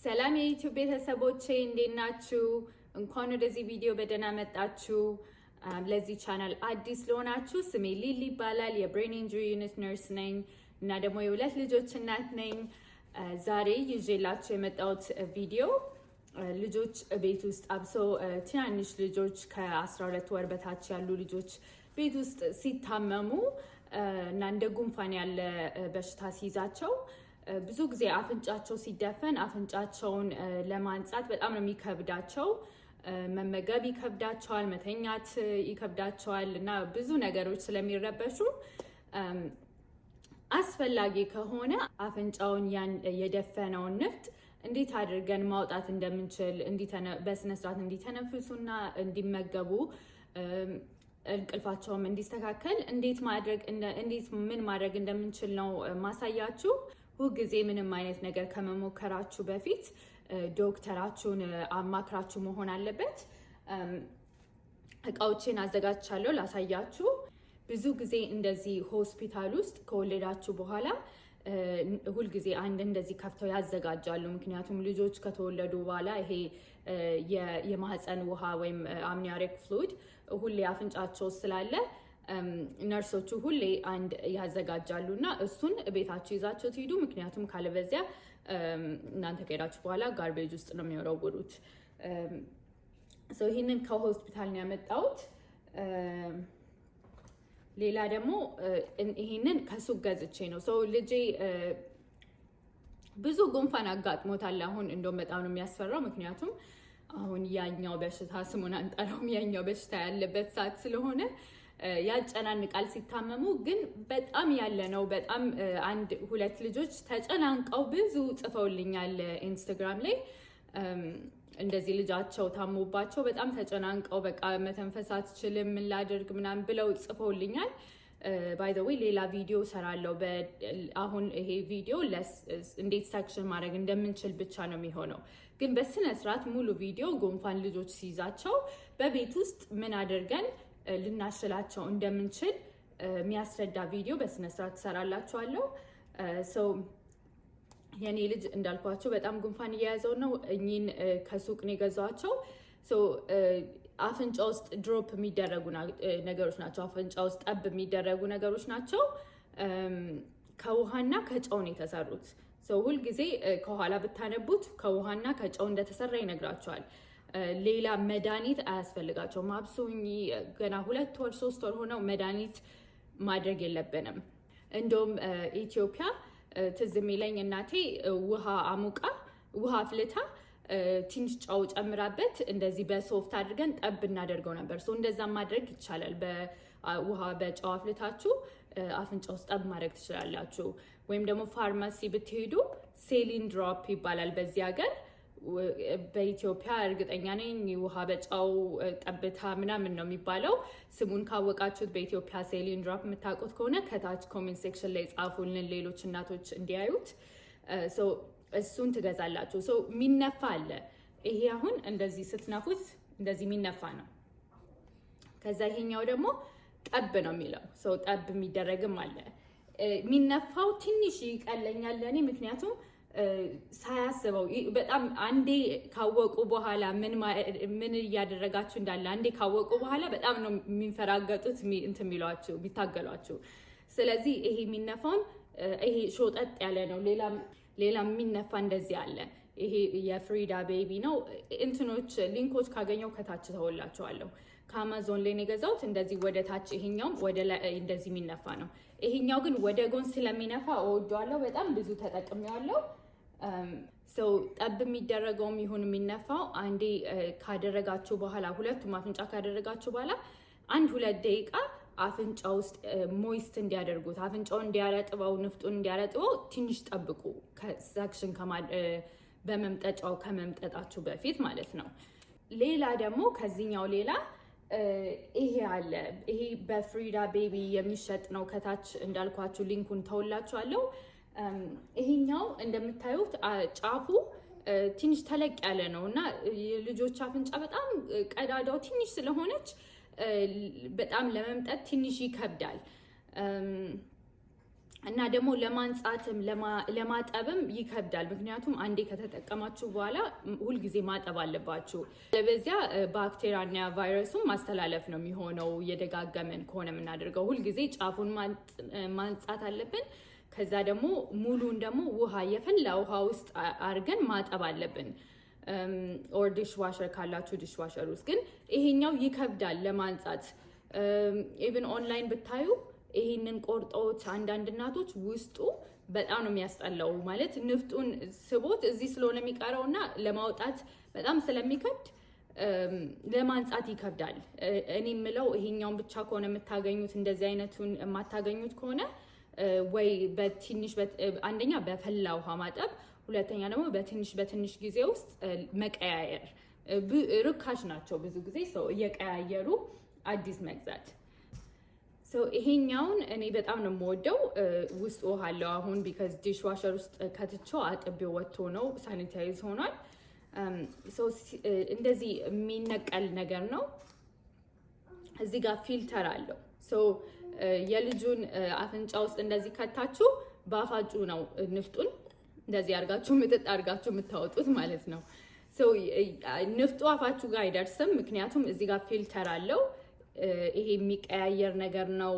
ሰላም የ YouTube ቤተሰቦቼ፣ እንዴት ናችሁ? እንኳን ወደዚህ ቪዲዮ በደህና መጣችሁ። ለዚህ ቻናል አዲስ ለሆናችሁ ስሜ ሊሊ ይባላል። የ brain injury unit nurse ነኝ እና ደግሞ የሁለት ልጆች እናት ነኝ። ዛሬ ይዤላችሁ የመጣሁት ቪዲዮ ልጆች ቤት ውስጥ፣ አብሶ ትናንሽ ልጆች፣ ከ12 ወር በታች ያሉ ልጆች ቤት ውስጥ ሲታመሙ እና እንደ ጉንፋን ያለ በሽታ ሲይዛቸው ብዙ ጊዜ አፍንጫቸው ሲደፈን አፍንጫቸውን ለማንጻት በጣም ነው የሚከብዳቸው። መመገብ ይከብዳቸዋል፣ መተኛት ይከብዳቸዋል እና ብዙ ነገሮች ስለሚረበሹ አስፈላጊ ከሆነ አፍንጫውን ያን የደፈነውን ንፍጥ እንዴት አድርገን ማውጣት እንደምንችል፣ በስነስርዓት እንዲተነፍሱና እንዲመገቡ፣ እንቅልፋቸውም እንዲስተካከል እንዴት ማድረግ እንዴት ምን ማድረግ እንደምንችል ነው ማሳያችሁ። ሁልጊዜ ምንም አይነት ነገር ከመሞከራችሁ በፊት ዶክተራችሁን አማክራችሁ መሆን አለበት። እቃዎቼን አዘጋጅቻለሁ ላሳያችሁ። ብዙ ጊዜ እንደዚህ ሆስፒታል ውስጥ ከወለዳችሁ በኋላ ሁልጊዜ አንድ እንደዚህ ከፍተው ያዘጋጃሉ። ምክንያቱም ልጆች ከተወለዱ በኋላ ይሄ የማህፀን ውሃ ወይም amniotic fluid ሁሌ አፍንጫቸው ስላለ ነርሶቹ ሁሌ አንድ ያዘጋጃሉ እና እሱን ቤታችሁ ይዛችሁ ትሂዱ። ምክንያቱም ካለበዚያ እናንተ ከሄዳችሁ በኋላ garbage ውስጥ ነው የሚወረውሩት። ይህንን ከሆስፒታል ነው ያመጣሁት። ሌላ ደግሞ ይሄንን ከሱቅ ገዝቼ ነው። So ልጄ ብዙ ጉንፋን አጋጥሞታል። አሁን እንደውም በጣም ነው የሚያስፈራው። ምክንያቱም አሁን ያኛው በሽታ፣ ስሙን አንጠራውም፣ ያኛው በሽታ ያለበት ሰዓት ስለሆነ ያጨናንቃል ሲታመሙ። ግን በጣም ያለ ነው። በጣም አንድ ሁለት ልጆች ተጨናንቀው ብዙ ጽፈውልኛል Instagram ላይ። እንደዚህ ልጃቸው ታሞባቸው በጣም ተጨናንቀው በቃ መተንፈስ አትችልም፣ ምን ላድርግ ምናምን ብለው ጽፈውልኛል። By the way ሌላ ቪዲዮ ሰራለሁ። አሁን ይሄ ቪዲዮ እንዴት suction ማድረግ እንደምንችል ብቻ ነው የሚሆነው። ግን በስነ ስርዓት ሙሉ ቪዲዮ ጉንፋን ልጆች ሲይዛቸው በቤት ውስጥ ምን አድርገን ልናሽላቸው እንደምንችል የሚያስረዳ ቪዲዮ በስነ ስርዓት ትሰራላችኋለሁ። So የኔ ልጅ እንዳልኳችሁ በጣም ጉንፋን እየያዘው ነው። እኚህን ከሱቅ ነው የገዛኋቸው። አፍንጫ ውስጥ drop የሚደረጉ ነገሮች ናቸው። አፍንጫ ውስጥ ጠብ የሚደረጉ ነገሮች ናቸው። ከውሃና ከጨው ነው የተሰሩት። So ሁልጊዜ ከኋላ ብታነቡት ከውሃና ከጨው እንደተሰራ ይነግራችኋል። ሌላ መድኃኒት አያስፈልጋቸውም። አብሶ ገና 2 ወር 3 ወር ሆነው መድኃኒት ማድረግ የለብንም። እንደውም ኢትዮጵያ ትዝ የሚለኝ እናቴ ውሃ አሙቃ፣ ውሃ አፍልታ፣ ትንሽ ጨው ጨምራበት እንደዚህ በሶፍት አድርገን ጠብ እናደርገው ነበር። እንደዛ ማድረግ ይቻላል። በውሃ በጨው አፍልታችሁ አፍንጫ ውስጥ ጠብ ማድረግ ትችላላችሁ። ወይም ደግሞ ፋርማሲ ብትሄዱ saline drop ይባላል በዚህ ሀገር። በኢትዮጵያ እርግጠኛ ነኝ ውሃ በጨው ጠብታ ምናምን ነው የሚባለው። ስሙን ካወቃችሁት፣ በኢትዮጵያ saline drop የምታውቁት ከሆነ ከታች comment section ላይ ጻፉልን፣ ሌሎች እናቶች እንዲያዩት። እሱን ትገዛላችሁ። የሚነፋ አለ። ይሄ አሁን እንደዚህ ስትነፉት እንደዚህ የሚነፋ ነው። ከዛ ይሄኛው ደግሞ ጠብ ነው የሚለው። So ጠብ የሚደረግም አለ። የሚነፋው ትንሽ ይቀለኛል ለእኔ፣ ምክንያቱም ሳያስበው በጣም አንዴ ካወቁ በኋላ፣ ምን እያደረጋችሁ እንዳለ አንዴ ካወቁ በኋላ በጣም ነው የሚንፈራገጡት፣ እንትን የሚሏችሁ፣ የሚታገሏችሁ። ስለዚህ ይሄ የሚነፋውን ይሄ ሾጠጥ ያለ ነው። ሌላ የሚነፋ እንደዚህ አለ። ይሄ የ Frida Baby ነው። እንትኖች link ኦች ካገኘሁ ከታች ተወላችኋለሁ። ከአማዞን ላይ ነው የገዛሁት። እንደዚህ ወደ ታች፣ ይሄኛውም ወደ ላይ እንደዚህ የሚነፋ ነው። ይሄኛው ግን ወደ ጎን ስለሚነፋ እወደዋለሁ። በጣም ብዙ ተጠቅሜዋለሁ። So ጠብ የሚደረገውም ይሁን የሚነፋው አንዴ ካደረጋችሁ በኋላ፣ ሁለቱም አፍንጫ ካደረጋችሁ በኋላ 1-2 ደቂቃ አፍንጫ ውስጥ moist እንዲያደርጉት፣ አፍንጫውን እንዲያረጥበው፣ ንፍጡን እንዲያረጥበው ትንሽ ጠብቁ። ከ suction በመምጠጫው ከመምጠጣችሁ በፊት ማለት ነው። ሌላ ደግሞ ከዚህኛው ሌላ ይሄ አለ። ይሄ በ Frida Baby የሚሸጥ ነው። ከታች እንዳልኳችሁ link ኡን ተውላችኋለሁ። ይሄኛው እንደምታዩት ጫፉ ትንሽ ተለቅ ያለ ነው እና የልጆች አፍንጫ በጣም ቀዳዳው ትንሽ ስለሆነች በጣም ለመምጠጥ ትንሽ ይከብዳል። እና ደግሞ ለማንጻትም ለማጠብም ይከብዳል። ምክንያቱም አንዴ ከተጠቀማችሁ በኋላ ሁልጊዜ ማጠብ አለባችሁ። በዚያ ባክቴሪያና ቫይረሱን ማስተላለፍ ነው የሚሆነው። እየደጋገምን ከሆነ የምናደርገው ሁልጊዜ ጫፉን ማንጻት አለብን። ከዛ ደግሞ ሙሉን ደግሞ ውሃ፣ የፈላ ውሃ ውስጥ አድርገን ማጠብ አለብን። Or dishwasher ካላችሁ dishwasher ውስጥ። ግን ይሄኛው ይከብዳል ለማንጻት። Even online ብታዩ ይሄንን ቆርጠውት አንዳንድ እናቶች ውስጡ በጣም ነው የሚያስጠላው። ማለት ንፍጡን ስቦት እዚህ ስለሆነ የሚቀረው እና ለማውጣት በጣም ስለሚከብድ ለማንጻት ይከብዳል። እኔ የምለው ይሄኛውን ብቻ ከሆነ የምታገኙት፣ እንደዚህ አይነቱን የማታገኙት ከሆነ ወይ በትንሽ፣ አንደኛ በፈላ ውሃ ማጠብ፣ ሁለተኛ ደግሞ በትንሽ በትንሽ ጊዜ ውስጥ መቀያየር። ርካሽ ናቸው ብዙ ጊዜ፣ so እየቀያየሩ አዲስ መግዛት። ይሄኛውን እኔ በጣም ነው የምወደው። ውስጥ ውሃ አለው አሁን because dishwasher ውስጥ ከትቼው አጥቤው ወጥቶ ነው፣ sanitize ሆኗል። እንደዚህ የሚነቀል ነገር ነው። እዚህ ጋር filter አለው። የልጁን አፍንጫ ውስጥ እንደዚህ ከታችሁ በአፋችሁ ነው ንፍጡን እንደዚህ አድርጋችሁ ምጥጥ አድርጋችሁ የምታወጡት ማለት ነው። ንፍጡ አፋችሁ ጋር አይደርስም፣ ምክንያቱም እዚህ ጋር filter አለው። ይሄ የሚቀያየር ነገር ነው።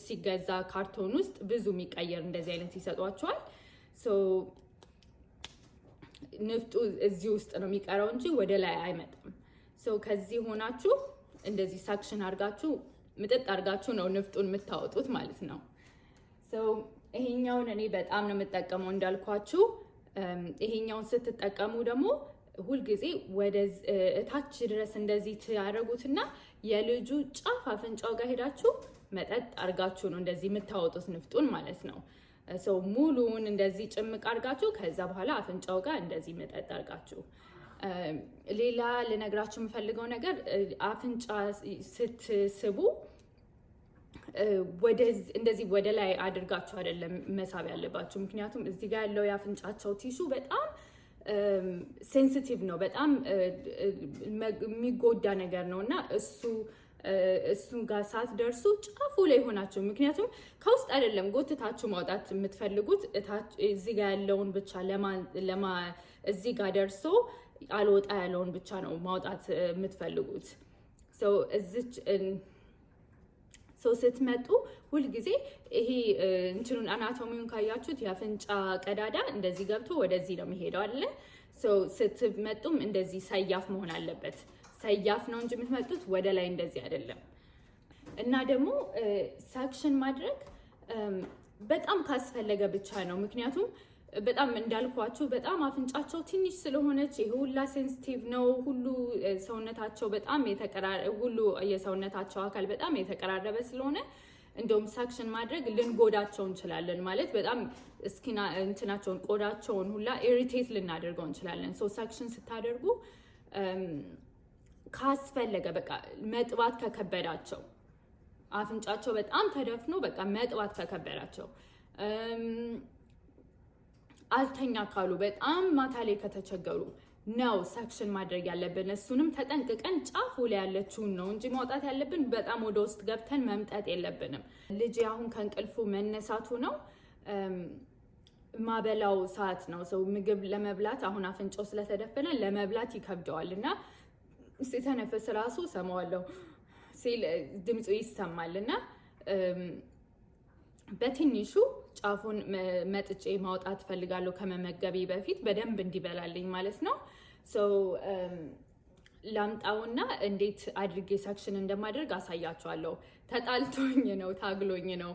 ሲገዛ ካርቶን ውስጥ ብዙ የሚቀየር እንደዚህ አይነት ይሰጧቸዋል። ንፍጡ እዚህ ውስጥ ነው የሚቀረው እንጂ ወደ ላይ አይመጣም። ከዚህ ሆናችሁ እንደዚህ suction አድርጋችሁ ምጥጥ አድርጋችሁ ነው ንፍጡን የምታወጡት ማለት ነው። ይሄኛውን እኔ በጣም ነው የምጠቀመው እንዳልኳችሁ። ይሄኛውን ስትጠቀሙ ደግሞ ሁልጊዜ ወደ እታች ድረስ እንደዚህ ታደርጉትና የልጁ ጫፍ አፍንጫው ጋር ሄዳችሁ መጠጥ አድርጋችሁ ነው እንደዚህ የምታወጡት ንፍጡን ማለት ነው። So ሙሉውን እንደዚህ ጭምቅ አድርጋችሁ ከዛ በኋላ አፍንጫው ጋር እንደዚህ መጠጥ አድርጋችሁ። ሌላ ልነግራችሁ የምፈልገው ነገር አፍንጫ ስትስቡ እንደዚህ ወደ ላይ አድርጋችሁ አይደለም መሳብ ያለባችሁ። ምክንያቱም እዚህ ጋር ያለው የአፍንጫቸው tissue በጣም sensitive ነው፣ በጣም የሚጎዳ ነገር ነው እና እሱ ጋር ሳትደርሱ ጫፉ ላይ ሆናችሁ፣ ምክንያቱም ከውስጥ አይደለም ጎትታችሁ ማውጣት የምትፈልጉት፣ እዚህ ጋር ያለውን ብቻ፣ እዚህ ጋር ደርሶ አልወጣ ያለውን ብቻ ነው ማውጣት የምትፈልጉት። እዚች so ስትመጡ ሁልጊዜ ይሄ እንትኑን anatomy ውን ካያችሁት የአፍንጫ ቀዳዳ እንደዚህ ገብቶ ወደዚህ ነው የሚሄደው አይደለ? ስትመጡም እንደዚህ ሰያፍ መሆን አለበት። ሰያፍ ነው እንጂ የምትመጡት ወደ ላይ እንደዚህ አይደለም። እና ደግሞ suction ማድረግ በጣም ካስፈለገ ብቻ ነው። ምክንያቱም በጣም እንዳልኳችሁ በጣም አፍንጫቸው ትንሽ ስለሆነች ይሄ ሁላ sensitive ነው። ሁሉ ሰውነታቸው በጣም ሁሉ የሰውነታቸው አካል በጣም የተቀራረበ ስለሆነ እንደውም suction ማድረግ ልንጎዳቸው እንችላለን። ማለት በጣም skin እንትናቸውን ቆዳቸውን ሁላ irritate ልናደርገው እንችላለን። So suction ስታደርጉ ካስፈለገ፣ በቃ መጥባት ከከበዳቸው፣ አፍንጫቸው በጣም ተደፍኖ በቃ መጥባት ከከበዳቸው፣ አልተኛ ካሉ፣ በጣም ማታ ላይ ከተቸገሩ ነው suction ማድረግ ያለብን። እሱንም ተጠንቅቀን ጫፉ ላይ ያለችውን ነው እንጂ ማውጣት ያለብን፣ በጣም ወደ ውስጥ ገብተን መምጠጥ የለብንም። ልጄ አሁን ከእንቅልፉ መነሳቱ ነው፣ ማበላው ሰዓት ነው። So ምግብ ለመብላት አሁን አፍንጫው ስለተደፈነ ለመብላት ይከብደዋል እና ሲተነፍስ ራሱ ሰማዋለሁ ሲል ድምፁ ይሰማል እና በትንሹ ጫፉን መጥጬ ማውጣት ፈልጋለሁ ከመመገቤ በፊት በደንብ እንዲበላልኝ ማለት ነው። ላምጣውና እንዴት አድርጌ suction እንደማደርግ አሳያችኋለሁ። ተጣልቶኝ ነው፣ ታግሎኝ ነው።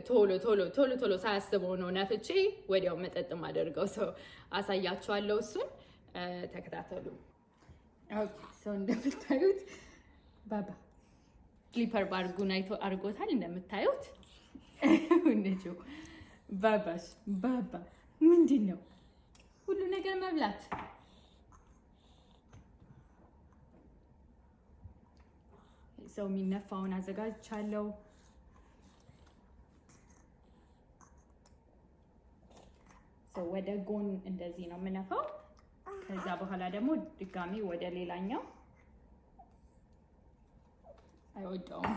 ቶሎ ቶሎ ቶሎ ቶሎ ሳያስበው ነው ነፍቼ ወዲያው መጠጥ ማደርገው። So አሳያችኋለሁ። እሱን ተከታተሉ። So እንደምታዩት ባባ sleeper bag ኡን አይቶ አድርጎታል። እንደምታዩት ነጩ ባባሽ ባባ ምንድን ነው ሁሉ ነገር መብላት። So የሚነፋውን አዘጋጅቻለሁ። So ወደ ጎን እንደዚህ ነው የምነፋው። ከዛ በኋላ ደግሞ ድጋሚ ወደ ሌላኛው። አይወደውም።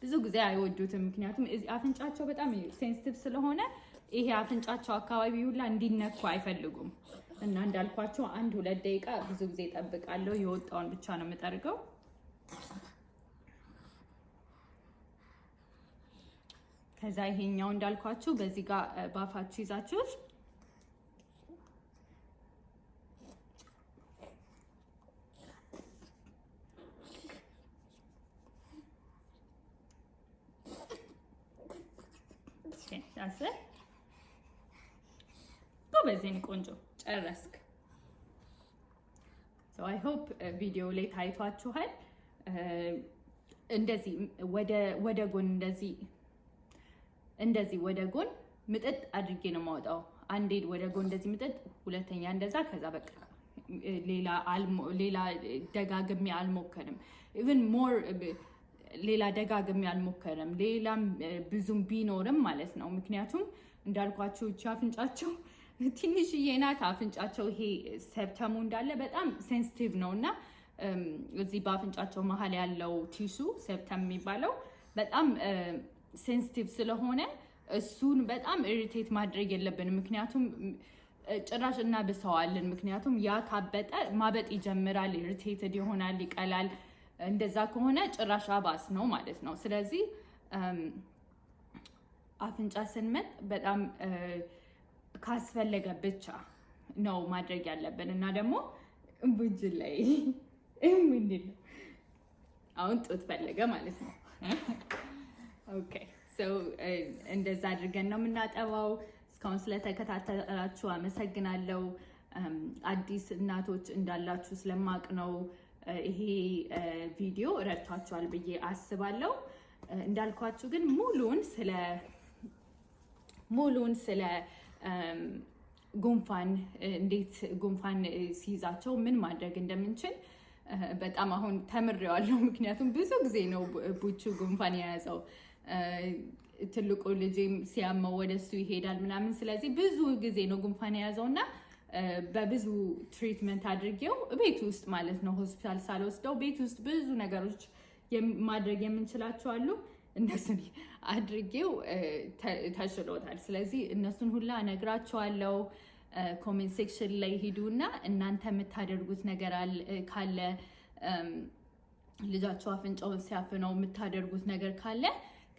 ብዙ ጊዜ አይወዱትም። ምክንያቱም አፍንጫቸው በጣም sensitive ስለሆነ ይሄ አፍንጫቸው አካባቢ ሁላ እንዲነኩ አይፈልጉም። እና እንዳልኳቸው 1-2 ደቂቃ ብዙ ጊዜ እጠብቃለሁ። የወጣውን ብቻ ነው የምጠርገው። ከዛ ይሄኛው እንዳልኳችሁ በዚህ ጋር ባፋችሁ ይዛችሁ that's it። ጎበዝ የኔ ቆንጆ፣ ጨረስክ። I hope ቪዲዮ ላይ ታይቷችኋል። እንደዚህ ወደ ጎን፣ እንደዚህ እንደዚህ ወደ ጎን ምጥጥ አድርጌ ነው የማወጣው። አንዴ ወደ ጎን እንደዚህ ምጥጥ፣ ሁለተኛ እንደዛ፣ ከዛ በቃ ሌላ ደጋግሜ አልሞከርም። Even more ሌላ ደጋግሜ አልሞከርም። ሌላም ብዙም ቢኖርም ማለት ነው። ምክንያቱም እንዳልኳችሁ እቺ አፍንጫቸው ትንሽዬ ናት። አፍንጫቸው ይሄ septum ኡ እንዳለ በጣም sensitive ነው እና እዚህ በአፍንጫቸው መሀል ያለው tissue septum የሚባለው በጣም sensitive ስለሆነ እሱን በጣም irritate ማድረግ የለብንም። ምክንያቱም ጭራሽ እናብሰዋለን። ምክንያቱም ያ ካበጠ ማበጥ ይጀምራል፣ irritated ይሆናል፣ ይቀላል። እንደዛ ከሆነ ጭራሽ አባስ ነው ማለት ነው። ስለዚህ አፍንጫ ስንመጥ በጣም ካስፈለገ ብቻ ነው ማድረግ ያለብን። እና ደግሞ ቡጅ ላይ ምንድን ነው፣ አሁን ጡት ፈለገ ማለት ነው። Okay, so እንደዛ አድርገን ነው የምናጠባው። እስካሁን ስለተከታተላችሁ አመሰግናለሁ። አዲስ እናቶች እንዳላችሁ ስለማቅ ነው ይሄ ቪዲዮ ረድቷችኋል ብዬ አስባለሁ። እንዳልኳችሁ ግን ሙሉን ስለ ጉንፋን፣ እንዴት ጉንፋን ሲይዛቸው ምን ማድረግ እንደምንችል በጣም አሁን ተምሬዋለሁ። ምክንያቱም ብዙ ጊዜ ነው ቡቹ ጉንፋን የያዘው። ትልቁ ልጄም ሲያመው ወደ እሱ ይሄዳል ምናምን። ስለዚህ ብዙ ጊዜ ነው ጉንፋን የያዘው እና በብዙ treatment አድርጌው ቤት ውስጥ ማለት ነው፣ ሆስፒታል ሳልወስደው ቤት ውስጥ ብዙ ነገሮች ማድረግ የምንችላቸው አሉ። እነሱን አድርጌው ተሽሎታል። ስለዚህ እነሱን ሁላ እነግራችኋለሁ። Comment section ላይ ሂዱ እና እናንተ የምታደርጉት ነገር ካለ፣ ልጃችሁ አፍንጫውን ሲያፍነው የምታደርጉት ነገር ካለ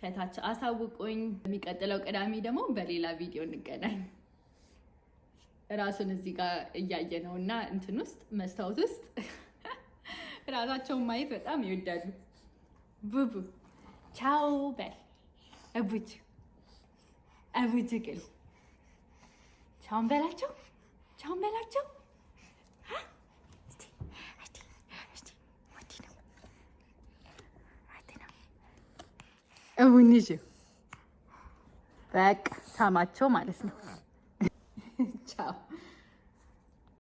ከታች አሳውቁኝ። የሚቀጥለው ቅዳሜ ደግሞ በሌላ ቪዲዮ እንገናኝ። ራሱን እዚህ ጋር እያየ ነው እና እንትን ውስጥ፣ መስታወት ውስጥ ራሳቸውን ማየት በጣም ይወዳሉ። ቡቡ ቻው በል። እቡጅ እቡጅ ቅል ቻውን በላቸው፣ ቻውን በላቸው። እቡንሽ በቃ ሳማቸው ማለት ነው። ቻው።